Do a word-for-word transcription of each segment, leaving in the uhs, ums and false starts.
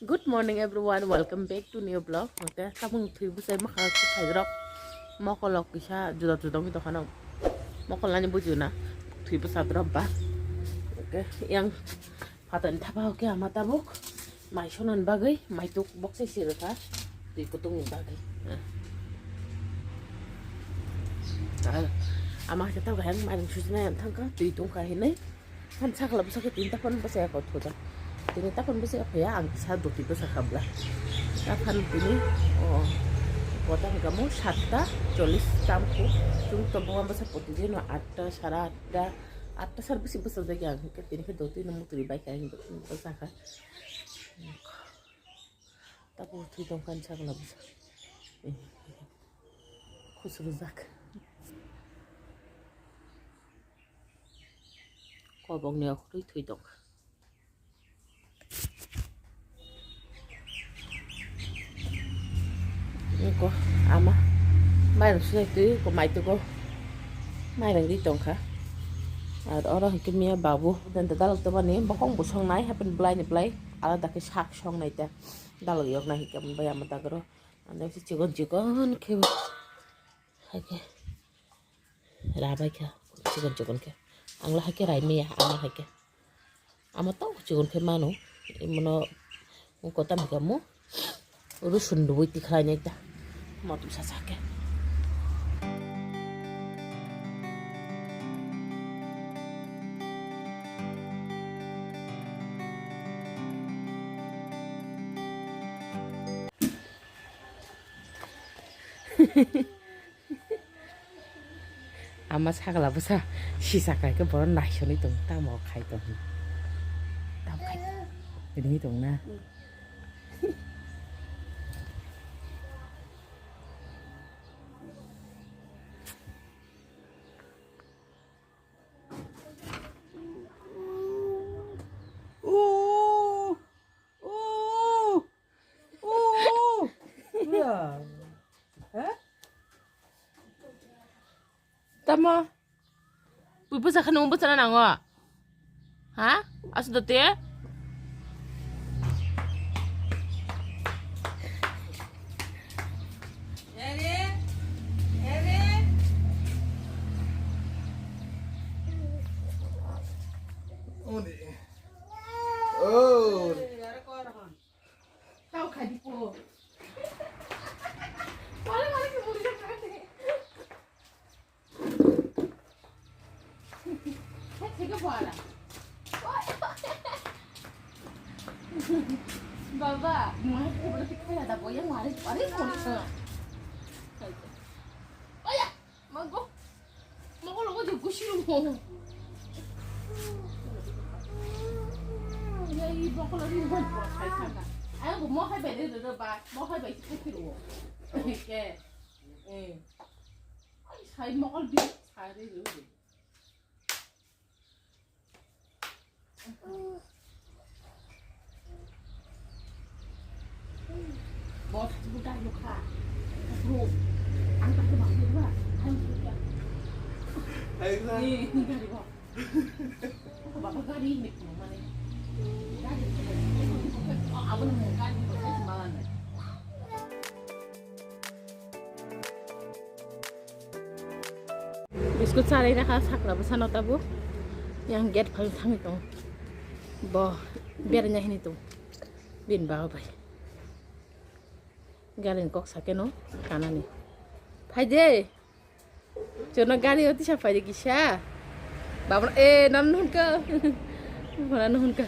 Good morning everyone, welcome back to new vlog. Oke, tabuk thwi bwsai makha khairok. Mokolok kisa juda juda wngwi tongkha no. Mokol nani bujio na. Thwi bwsa drop ba. Oke, yang phatani thapa oke ama tabuk. Mai sonan bagwi, mai tuk bokse sirikha. Twi kutung ni bagwi. Ah. Ama khe tabuk yang mai sujna yang thangkha, twi tungkha hinwi. Kan sakla bwsakhe tini taphano bwsaya kok thuja. Tini taphano bwsaya phaiya, ang kisa doti bwsakha bla. Taphano tini, o, kota hwnkha mo satta chollish tamkhu. Chwng tongmani bwsa poti jeno atta, sara atta, atta sar bisi bwsajak ang. Hwnkhe tini khe doti no mutri bai kha, ang doti no bwsakha. Taphano thwi tongkha ni sakla bwsa. Khusrwjak. Kobokni okhorwi thwi tongkha. Eko ama mairang swnai twi ko mai tugo mairang ri tongkha. Ar oro hwnkhe miya babu denta dalok tongmani bokong bo songnai happen bwlai ni bwlai alada khe sak songnai ta dalok yoknai hwnkhe bai ama dagoro. Ando se chikon chikon khe hai khe. Rabai kha chikon chikon khe. Ang la hai khe rai maya, ama hai khe. Ama tau chikon khe mano. Imono kotam kamo. Rusun dui tikhlai nai ta. Motom sa sa khe. Ama sakla bwsa sisa kai khe bono naisonwi tong tamo khai tong. Tam khai tong. Rini tong na. Oh. Oh. Oh. Ya. Eh? Tamo? Bui bwsa kheno bwsana nango. Ha? Asu dote? Oh. Tau khai di po. Wala wala ke buri jak khai di. Hai, theke bo ala. Baba, mo hai ko bura tik khai da bo ya mare pare ko ni ko. Oya. Mago. Mago logo je gusi lo mo. Ya i bokolo ni mo khai thanga. Ayo mo hai bai de de ba. Mo hai bai khai kiro. Ke. Eh. Ai sai mo al bi sai re re. Bos, bukan luka. Bro, angkat ke bang dia. Hai, bukan. Hai, bukan. Eh, ini dari bos. Bapak gari ini, mana? Gari. Oh, abang mau gari, bukan semalam. Biskut sarai rakha sakla bwsano tabuk. Yang gate phang thangwi tong. Bo beranya hini tong. Bin ba bai. Gari ni kok sakeno kanani. Phaide. Jono gari oti sa phaide kisa. Babra e nan nun ka. Mana nun ka.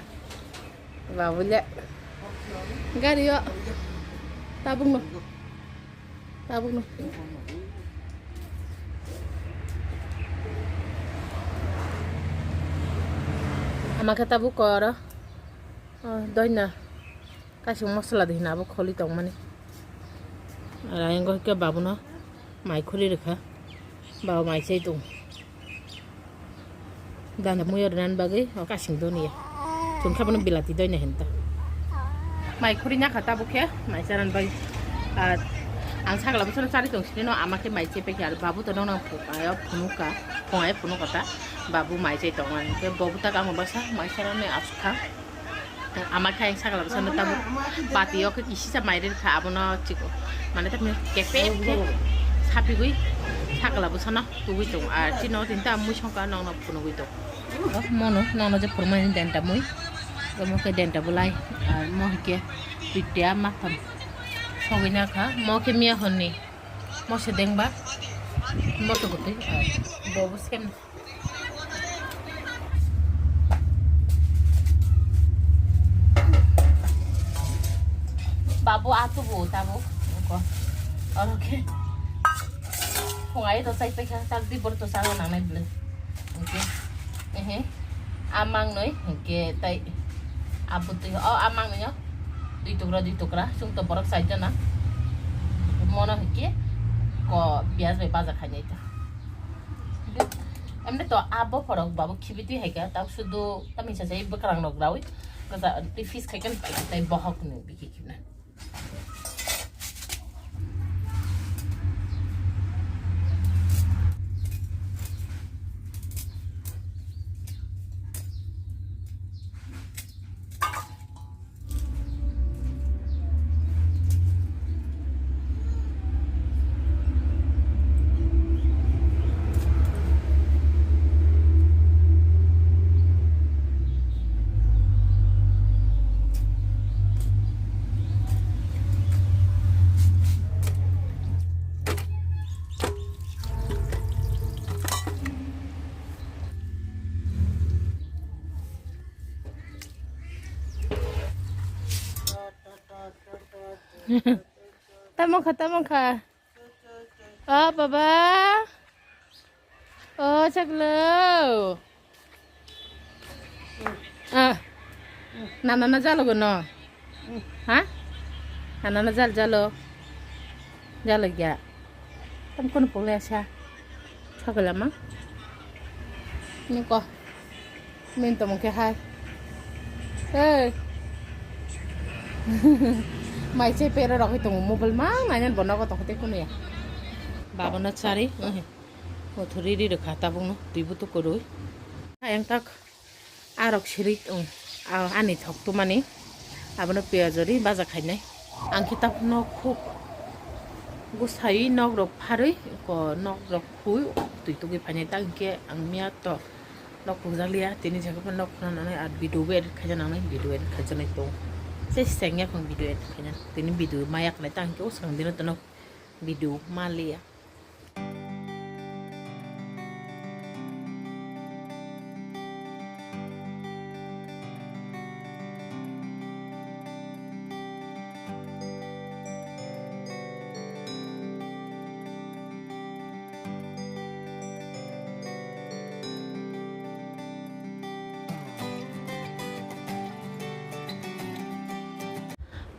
Babu le. Gari yo. Tabung no. Tabuk no. Ama khe tabuk koro. Oh, doina. Kaisa masala de hina abo kholi tongmani. Ara engo ke babuno mai khuli rikha. Baba mai chai tong. Dana muyo rinan bagwi o kasing doniya. Chwng khe bono bilati doina hinta. Mai khuri nya kha tabuk khe mai charan bagwi. Ah, ang sagla bwsano chari tong sini no ama khe mai chai pekya babu to nong nang phunuk ka phunuk ka ta babu mai chai tong ang khe bobu ta kamo basa mai charan ne askha. Ama khe ang sakla bwsano tabuk pati o khe kisi sa mai rwkha, abono chik mane tamni kepek khe sapigwi sakla bwsano tugwi tongo. Ar chini o tini ta mui songkha nokno phunugwi tongo. Mono nokno je phurmani denta mui, omo khe denta bulai, ar mo hinkhe pitia makham sogwi nakha, mo khe miya honni. Moso dengba, moso gotwi, ah, bobo sem. Babu atu bo tabo, ko. Oke. Phungai to sai pekha, tak di bor to sala nangnai bwle. Oke. Ehe. Amang noi, oke, tai. Abutwi, oh, amang noi, oh. Dui tukra, dui tukra, sung to borok sai jana. Mono hikhe ko piyaj bai baja khainai ta. Emne to abo phorok babu khibitwi haikha, tak sudu tamisa sai bwkrang rok rawi. Kasa twi fish khaikha tai bohok ni bikhi khibna. Tamo kha, tamo kha. Oh, baba. Oh, chaklo. Ah. Nana na jalo gono. Ha? Nana na jal jalo. Jalo ya. Tam kono pole asa. Chakla ma. Ni ko. Min tongmo khe hai. Hey. Mai se pera rok tongo mobile ma nanya bono ko tong te kuno ya. Baba no chari. Mothori ri rwkha tabukno twi butuk kwrwi. Ayang tak arok sirik wng, a-, ani thok tumani abono piyajori baja khainai. Ang khe tabukno khuk bwsai nok rok pharwi ko nok rok phui twi tugwi phainai, tak hinkhe ang miya to nok pungjakliya tini jagao nok khna nangnai ar video bo edit khaina nangnai, video edit khaijaknai tong. Tei sengya khong video edit khaina tini video ma yaknai, tak hinkhe o swkang dino tono video ma liya.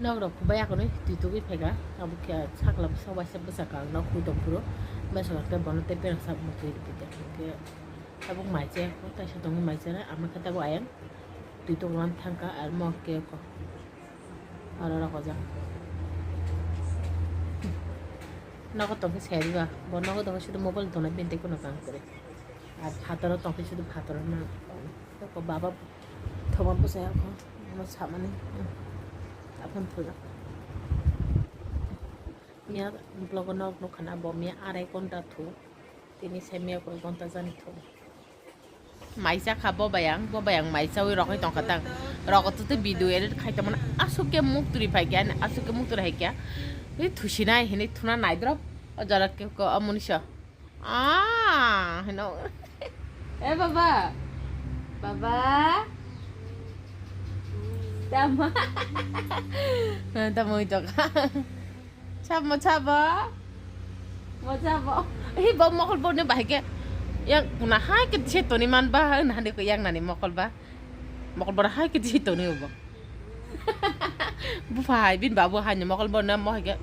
Nok rok kubai akonwi twi tugwi phaikha, abo khe sakla bwsa waisa bwsakang nok hui tong phuru, bwsakang tei bono tei perang sak mukti rwphaikha, hinkhe tabuk mai chaya kho, taisa tongwi mai chana, ama khe tabuk ayang twi tugwi thangkha, ar mo khe kho aro rok ojak nogo tongkhe saya diba, bo nogo tongkhe sudu mobile tongna bini tei kheno kang kwrwi, ar phataro tongkhe sudu phataro no. Toko baba thoma bwsai ako, ano samani, aphano thujak. Miya vlog o nok nukha na bo miya arai ghonta thu, tini se miya koi ghonta jani thu. Mai cha kha bo bayang, bo bayang mai chawi rokoi tongkha tang. Rokoi twi video edit khai tongmani aswk khe muk twi phai khe, ani aswk khe muk twi hai khe. Twi thusinai hinwi thuna naidrop, o jora khe ko, o munisa. Ah, hino. Eh, baba. Baba. Tama. Tama itu kan. Sabo, sabo. Mo sabo. Eh, bo mokol bo ne bahai ke. Yang kuna hai ke se toni man ba, nah de ko yang nani mokol ba. Mokol bo hai ke se toni bo. Bupha hai bini babu hai ni mokol bo na mo hai khe,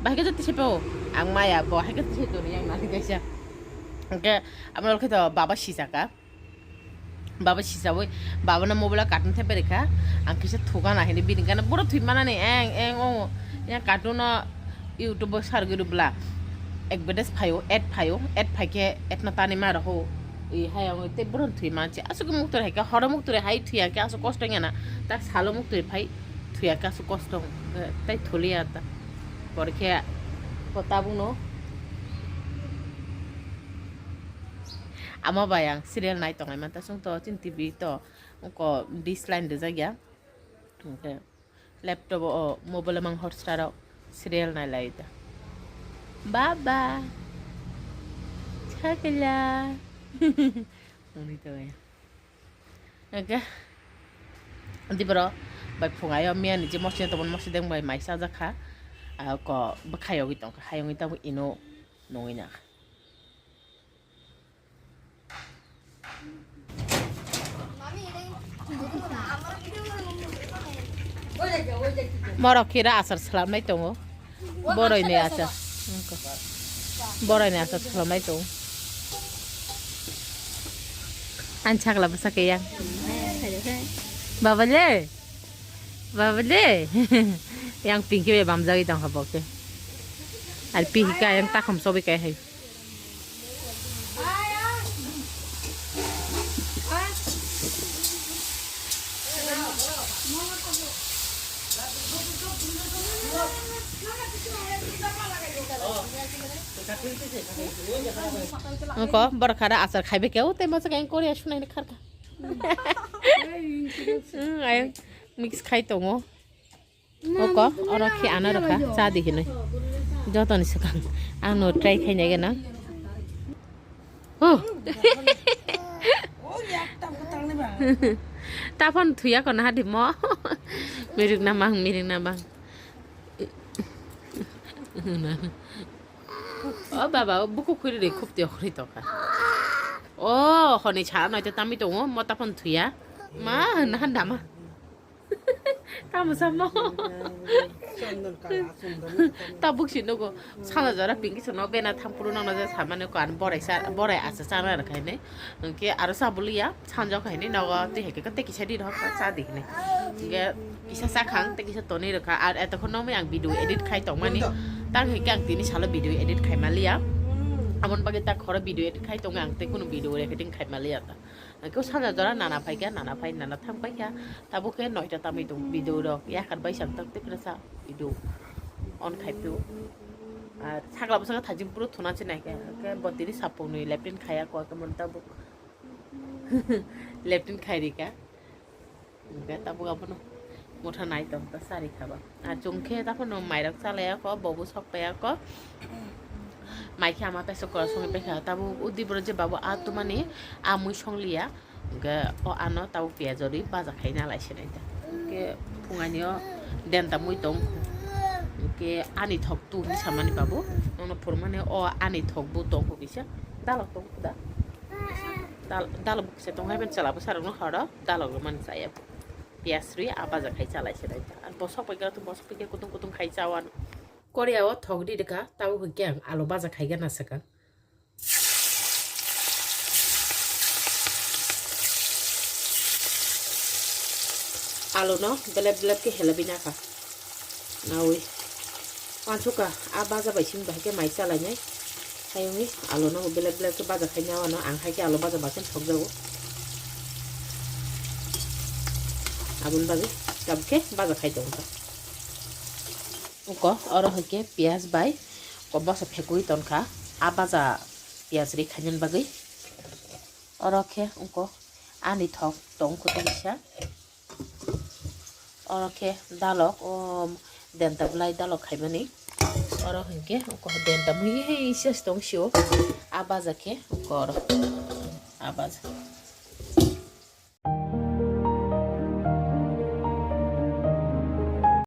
bahai khe jati sepo ang maya bo hai khe jati seto ni yang nani kaisa. Hingke amo khe to baba sisaka, baba sisawi baba no mobile cartoon thepe rikha. Ang kisa thuka na hini bini gana boro thwi mana ni eng eng o yang cartoon no YouTube o sar gwi rubla advertise phaio, ad phaio, ad phaikhe ad no tani ma roho. I hayung tei boron thwi manse. Aswk muktwrwi hai khe, horo muktwrwi hai thwiya khe aswk kosto wngya na. Tak salo muktwrwi phai thwiya khe aswk kosto wng-, eh, tei thuliya ta. Por khe bo tabukno ama bai ang serial nai tongnai man ta, chwng to chini T V to ko dish line rijak ya. Hwnkhe laptop o, mobile o mang Hotstar o serial nai lai ta. Baba. Chakla. Wngwi tongwi. Hwnkhe diboro bai phungai o miya ni je mosina tongmani mosideng bai mai chajak kha. Ah, ko bwkhayogwi tongkha, hayungwi tabuk ino nungwi nakha. Borok khe ra achar swlamnai tongo. Boroi ni achar. Boroi ni achar swlamnai tongo. Ani sakla bwsa khe yang. Baba le. Baba le. Yang pink khe bamjagwi tongkha bo khe. Ar pihika yang takham sobi kai hai. Oko borok khara achar khaibe keu tei masa khe Korea sunai ni kharkha. Hmm, ayang mix khai tongo. Oko, oro khe ano rwkha, cha di hinwi. Jotoni swkang. Ang no try khainai gana. Huh. Taphon thuya kono hadi mo. Mirik na mang, mirik na mang. O baba, o buku khuri de khub tiyo khuri toka. O, honi cha noi te tami tongo, mo taphon thuya. Ma, na dama. Tamo samo. Tabuk si nogo sala jora pinki sono bena thampuru nono je samane ko an borai sa borai asa chana rwkhaine. Hwnkhe aro sa buliya sanjok haine nogo tei hwnkhe tei kisa di rok cha di hine. Hwnkhe kisa sakhang tei kisa tonwi rwkha ar etokhono mui ang video edit khai tongmani. Tang hwnkhe ang tini salo video edit khai maliya. Amon bagwi tak khoro video edit khai tongo ang tei kunu video recording khai maliya ta. Hwnkhe sanja jora nana phaikha, nana phai nana thang paikha. Tabuk khe noita tamwi tongo video rok. Yakhar bai sam tak tei phano sa video on khai phio. Ar sakla bwskango thajin phuru thuna se naikha. Hwnkhe bo tini sapungni lepin khaiya koi khe mon tabuk. Lepin khai rikha. Hwnkhe tabuk abono motha nai tong ta sari khaba. Ar chwng khe ta phano mairok chalaiya kho, bobo sok paiya kho. Mai khe ama pesa kora songwi paikha. Tabuk udi boro je babu a tumani a mui songliya. Hwnkhe o ano tabuk piyaj rwi baja khaina lai se nai ta. Hwnkhe phunganio denta mui tong. Hwnkhe ani thok tu hinwi samani babu. Nono phurmani o ani thok bu tong kho kisa. Dalok tong kho da. Dal-, dalok bo kisa tong hai ben chwla bwsarokno horo. Dalok rwmani chaya. Piyaj rwi a baja khai chalai se nai ta. Ar bosok bai khe, bosok bai khe kutung kutung khai cha wano. Korea o thok ri rwkha, tabuk hwnkhe ang alu baja khai gana swkang. Alu no belep belep khe helabi nakha. Nawi. Wansukha, a baja bai simi bahai khe mai chalainai. Hayungwi alu no belep belep khe baja khai nai wano, ang hai khe alu baja basen thokjago. Aboni bagwi tabuk khe baja khai tongo. Uko oro hai khe piyaj bai ko bosa phekwi tonkha, a baja piyaj ri khainani bagwi. Oro khe uko ani thok tong kho tei kisa. Oro khe dalok, o denta bwlai dalok khaimani. Oro hinkhe oko denta mui hai se tong sio. A baja khe oko oro. A baja.